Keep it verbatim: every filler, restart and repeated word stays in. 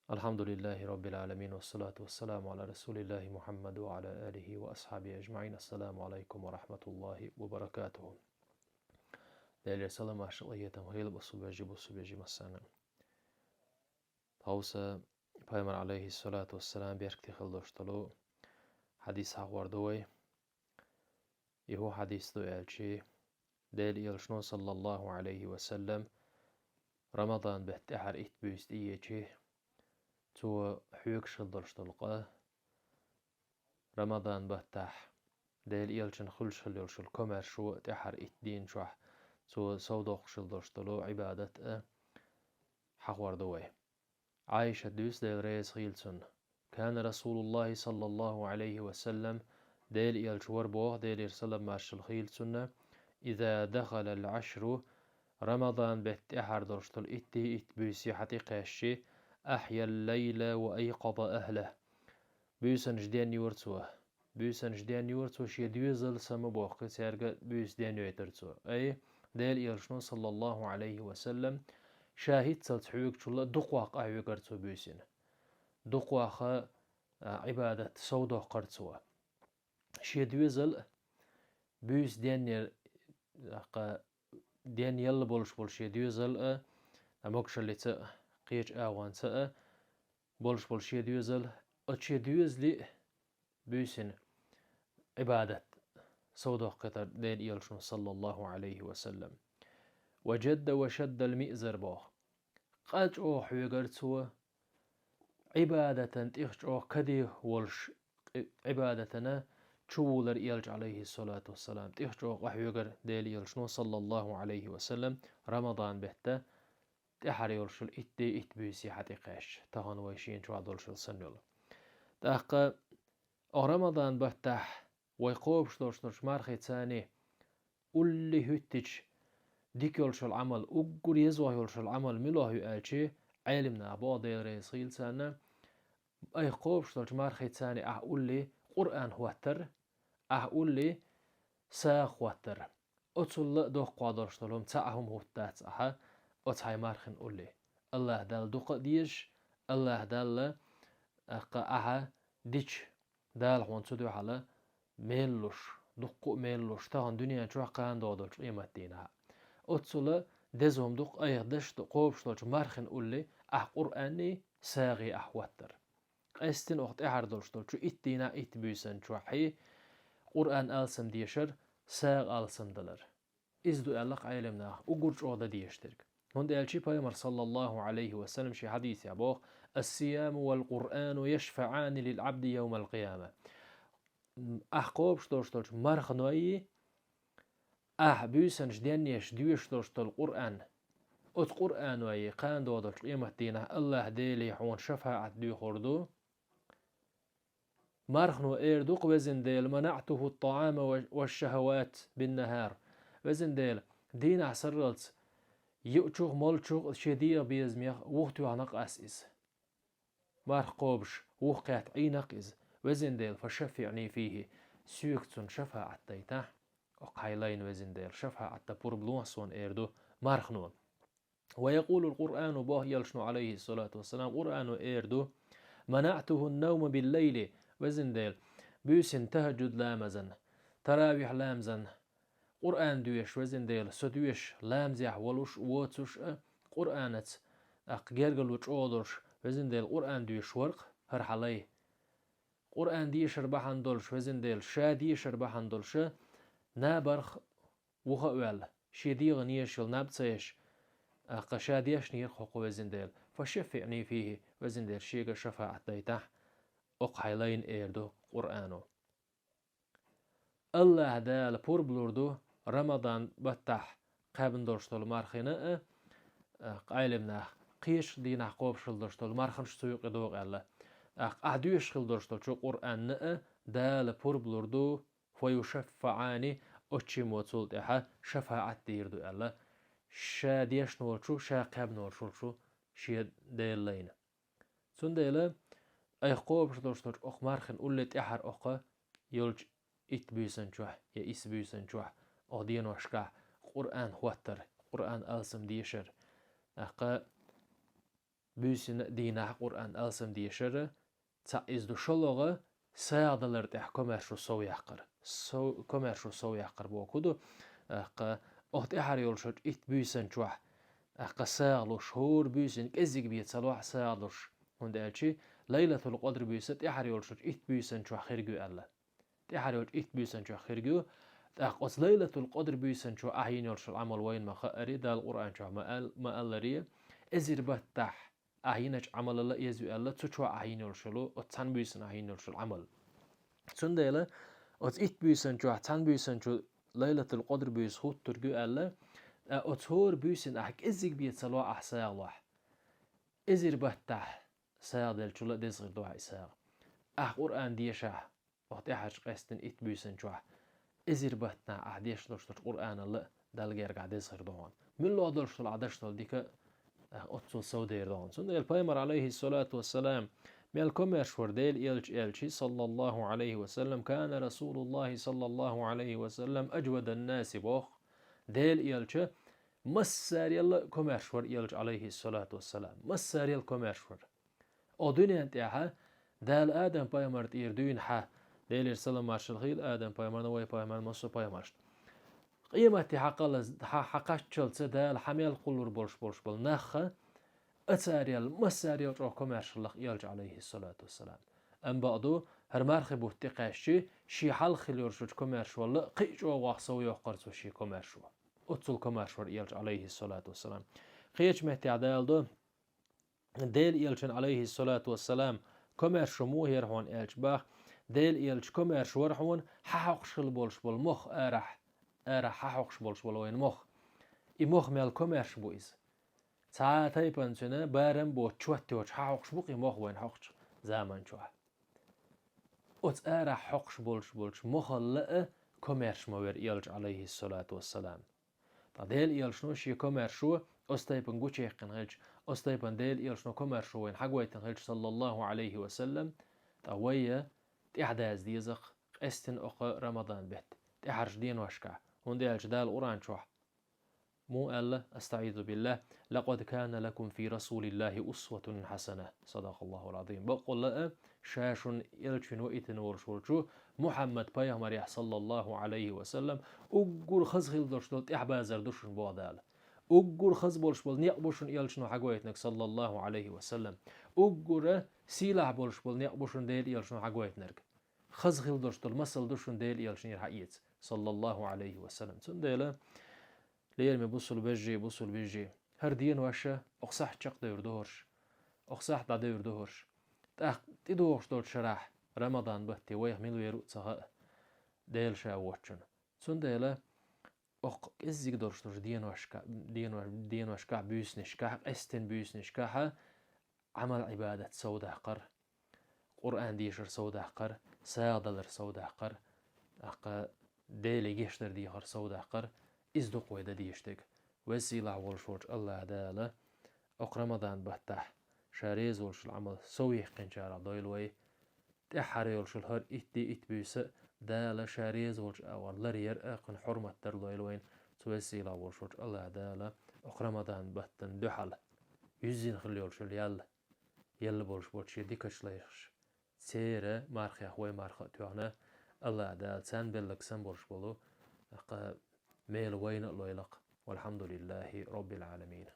الحمد لله رب العالمين، والصلاة والسلام على رسول الله محمد وعلى آله وأصحابه أجمعين. السلام عليكم ورحمة الله وبركاته. Делера салам-маршалла, хетам хилба бусулба вежарий, бусулба вежарий массанна. Тховса Пайхамара, алейхиссалату вассалам, беркате хила долуш долу хьадис хьахор ду вай. И хӀун хьадис ду аьлча, Делан Элчано, саллаллаху алейхи ва саллам, Рамадан бетта тӀаьхьара итт буьйса тӀеэцча, цо хьоьгуш хила долуш долу къа, Рамадан баттахь Делан Элчанна хуьлуш хила йолуш йолу комаьршо тӀаьхьара итт дийнна чохь цо совдоккхуш хила долуш долу Ӏибадат а хьахор ду вай. Ӏайшата дуьйцу, Дела реза хила цунна: «كان رسول الله صلى الله عليه وسلم», Делан Элча вара боху, Делера салам-маршалла хила цунна, «إذا دخل العشر», Рамадан бетта тӀаьхьара долуш долу итт де итт буьйса хьа тӀекхаьчча, «أحيا الليل وأيقظ أهله». Буьйсанаш денйора цо. Буьйсанаш денйора цо, шен доьзал сама бохкий, цаьрга буьйса денйойтура цо. Ай, Делан Элчано, саллаллаху алейхи ва саллам, ша хӀинццалц хьоьгучул а дукхох къахьоьгура цо буьйсанна. Дукхох а, а, Ӏибадат совдоккхура цо. Шен доьзал а буьйса денйер, а, кха, денйелла болуш болу шен доьзал а, а, могушаллица а, кхечу агӀонца а болуш болу шен доьзал, оцу шен доьзале а буьйсанна Ӏибадат совдоккхура Делан Элчано, саллаллаху алейхи ва саллам. «وجد وشد المئزر» боху. Къа чӀогӀа хьоьгура цо, Ӏибадатана тӀех чӀогӀа каде волуш, Ӏи-, Ӏибадатана чувулура Элча, алейхиссалату вассалам, тӀех чӀогӀа къахьоьгура Делан Элчано, саллаллаху алейхи ва саллам, Рамадан бетта тӀаьхьара йолуш йолу итт де итт буьйса хьа тӀекхаьчча, тахана вай шена чохь долуш йолу санна йолу. ТӀаккха оха Рамадан баттахь вай кхобуш долуш долчу мархица улле хӀуьттича дика йолуш йолу Ӏамал, уггар езох йолуш йолу Ӏамал мила ю аьлча, Ӏелимнаха боху, Дела реза хила царна, айхьа кхобуш долчу мархица ахь улле Къуръан хӀоттар, ахь улле сагӀа хӀоттар. Оцул а доккхох долуш долу хӀума цхьа а хӀума хӀуттац ахьа оцу хьайн мархина улле. АллахӀ Далла дукха а дезаш, АллахӀ Далла, а, кха ахьа дича, Дала хьуна цу дуьхьал мел луш, дуккха а мел луш, тахана дуьнен чохь, кхана догӀу долчу къематдийнахь. Оццул а деза хӀума ду-кх айхьа даш а кхобуш долчу мархина улле ахь Къуръанний, сагӀий ахь хӀоттар. Къаьстина оха тӀаьхьара долуш долчу итт дийнахь, итт буьйсанна чохь Къуръан алсам дешар, сагӀа алсам далар. Иза ду аьлла-кх Ӏелимнаха, уггар чӀогӀа дан дезаш дерг. ХӀунда аьлча Пайхамара, саллаллаху алейхи ва саллам, шен хьадисехь боху: «الصيام والقرآن يشفعان للعبد يوم القيامة». Ахь кхобуш долуш долчу марханойий, ахь буьйсанаш денъеш доьшуш долуш долу Къуръан, оцу Къуръанойий кхана догӀу долчу къематдийнахь АллахӀ Деле хьуна шафаӀат доьхур ду. Мархано эр ду-кх, Везан Дела: «منعته الطعام والشهوات بالنهار». Везан Дела, дийнахь сарралц йиъчух, молчух, шен дегӀан безамех вухатоьхна-кх ас иза. Марха кхобуш вухакхетта Ӏийна-кх иза. Везан Дела, «فشفعني فيه», соьга цунна шафаӀат дайтахь. Окху хьайн лайна, Везан Дела, шафаӀат дан пурба лохьа суна, эр ду мархано. «ويقول القرآن», боху Элчано, алейхиссалату вассалам, Къуръано эр ду: «منعته النوم بالليل», Везан Дела, буьйсанна тахӀажжуд ламазан, таравихь ламазан Къуръан доьшуш, Везан Дела, со доьшуш, ламазехь волуш а, воцуш а, Къуръанаца, тӀаккха гергарло чӀогӀа долуш, Везан Дела, Къуръан доьшуш вара-кх хӀара хьан лай. Къуръан дешар бахьана долуш, Везан Дела, ша дешар бахьана долуш а, набарх вуха а ваьлла, шен дегӀан езаш йолу наб ца еш, тӀаккха ша дешнера хӀокхо, Везан Дела, «فشفعني فيه», Везан Дела, шега шафаӀат дайтахь, окху хьайн лайна, эр ду Къуръано. АллахӀ Дала пурба лур ду Рамадан баттахь кхаьбна долуш долу мархина а, тӀаккха Ӏелимнаха, кхечу дийнахь кхобуш хила долуш долу марханаш цу юкъе догӀу аьлла. ТӀаккха ахь доьшуш хила долуш долчу Къуръанна а Дала пурба лур ду, «فيشفعان», оцу чу мо цул тӀаьхьа шафаӀат дийр ду аьлла, ша дешна волчу, ша кхаьбна волчу шен Делан лайна. Цундела айхьа кхобуш долуш долчу окху мархина улле тӀаьхьара окху йолчу итт буьйсанна чохь я исс буьйсанна чохь, окху деношкахь Къуръан хӀоттар, Къуръан алсам дешар, тӀаккха буьйсанна дийнахьа Къуръан алсам дешар, цхьаъ из ду, шоллагӀа сагӀа далар тӀехь комаьршо сов яккхар. Сов, комаьршо сов яккхар боху ду, тӀаккха, оха тӀаьхьара йолуш йолчу итт буьйсан чохь, тӀаккха, сагӀа луш, хӀора буьйсанна кӀеззиг бен ца лохь сагӀа луш, хӀунда аьлча Лайлатул-Къадр буьйса тӀаьхьара йолуш йолчу итт буьйсан чохь хирг ю аьлла. ТӀаьхьара йолчу итт буьйсан чохь хирг ю, тӀаккха оцу Лайлатул-Къадр буьйсан чохь ахь йина йолуш йолу Ӏамал вайна ма хаъара, Дала Къуръан чохь ма ал-, ма аллара, эзар баттахь ахь йиначу Ӏамалалла а еза ю аьлла, цу чохь ахь йина йолуш йолу, оцу цхьана буьйсанна ахь йина йолуш йолу Ӏамал. Цундела оцу итт буьйсан чохь цхьана буьйсан чу Лайлатул-Къадр буьйса хӀуттург ю аьлла, а, оцу хӀора буьйсанна ахь кӀеззиг бен ца лохь ахь сагӀа лохь. Эзар баттахь сагӀа делчул а деза хир ду ахь и сагӀа. Ахь Къуръан дешахь, оха тӀаьхьарчу къаьстина итт буьйсан чохь, эзар баттахь ахь деш долуш долчу Къуръаналла а Далла гергахь деза хир ду хьуна. Муьлхха долуш долу ахь деш долу дика а, оццул сов дер ду хьуна. Цундела Пайхамар, алейхиссалату вассалам, мел комаьрша вара Делан элча аьлча, саллаллаху алейхи ва саллам, «Кана Расулуллахи саллаллаху алейхи ва саллам аджвадан наси», боху, Делан элча массарел а комаьрша вара элча, алейхиссалату вассалам. Массарел а комаьрша вара. Оха дуьнен тӀехь Дала Адам-пайхамар тӀера дуьйна хьа, Делера салам-маршалла хуьлда Адам-пайхамарна, вай пайхамарна, массо а пайхамаршна. Къематде хьакхаллаз-, хьа-, хьакхаччалца Дала хьа мел кхуллур болуш болуш болу нахха, ацарел, массарел чӀогӀа комаьршалла вара элча, алейхиссалату вассалам. Амма бакъду, хӀара мархи бутт тӀекхаьччи, шен хьалха хилла йолуш йолчу комаьршалла а кхин а чӀогӀа сов йоккхура цо шен комаьршо. Оццул комаьрша вара элча, алейхиссалату вассалам. Кхечу меттехь Дала до, Делан элчан, алейхиссалату вассалам, комаьршо муха яра хьуна аьлча боху, Делан элча комаьрша вара хьуна хьахьокхуш хилла болуш болу мох арахь, арахь хьахьокхуш болуш болу вайна мох. И мох мел комаьрша бу иза. Цхьа а тайпана цуьнан барам боцуш, чот йоцуш хьахьокхуш бу-кх и мох вайна хьокхучу заман чохь. Оцу арахь хьокхуш болуш болчу мохалла а комаьрша ма вара элча, алейхиссалату вассалам. Ткъа Делан элчано шен комаьршо оцу тайпана гучуяьккхина хилча, оцу тайпана Делан элчано комаьршо вайна хьагойтина хилча, саллаллаху алейхи ва саллам, ткъа вай а тӀаьхьадаза деза-кх къаьстина окху Рамадан бетта тӀаьхьарчу деношкахь, хӀунда аьлча Дала Къуръан чохь муха аьлла, астаӀизу биллахӀ: «Лакъад кана лакум фи Расулиллахи усватун хьасана». Садакъаллахул Ӏазим. Баккъалла а, ша шуна элча вина ваийтина волуш волчу Мухьаммад пайхамарехь, саллаллаху алейхи ва саллам, уггар хаза хилла долуш долу тӀаьхьабазар ду шуна, боху Дала. Уггар хаза болуш болу некъ бу шуна элчано хьагойтинарг, саллаллаху алейхи ва саллам. Уггар сийлахь болуш болу некъ бу шуна Делан элчано хьагойтинарг. Хаза хилла долуш долу масал ду шуна Делан элчанера хьаэца, саллаллаху алейхи ва саллам. Цундела, лераме бусулба вежарий, бусулба йижарий, хӀара денош а, окху сахьт чекхдевр ду хӀорш, окху сахьт дӀадевр ду хӀорш. ТӀаккха тӀедогӀуш долчу шарахь Рамадан батте вайх мила вер ву а ца хаьа, Дела ша воцчунна. Цундела, окху кӀеззиг долуш долчу деношка-, дено-, деношкахь, буьйсанашкахь, къаьстина буьйсанашкахь а Ӏамал-Ӏибадат совдаккхар, Къуръан дешар совдаккхар, сагӀа далар совдаккхар, тӀаккха Деле гечдар дехар совдаккхар, иза ду-кх вай дан дезаш дерг. Веза-сийлахь волуш волчу АллахӀ Дала окху Рамадан баттахь ша реза волуш йолу Ӏамал совъяьккхинчарах дойла вай. ТӀаьххьара йолуш йолу хӀара итт де, итт буьйса а Дала ша реза волчу агӀор ларъяр а, кхуьнан хьурмат дар лойла вайна. Цу веза-сийлахь волуш волчу АллахӀ Дала окху Рамадан баттана дуьхьал юьззина хилла йолуш йолу ял, елла болуш болчу шен дикачу лайхаш, церан мархех вай марха а тоьхна, АллахӀ Дала царна белларг санна болуш болу, тӀаккха мела вайна а лойла-кх. Валхьамдулиллахи Роббил Ӏаламин.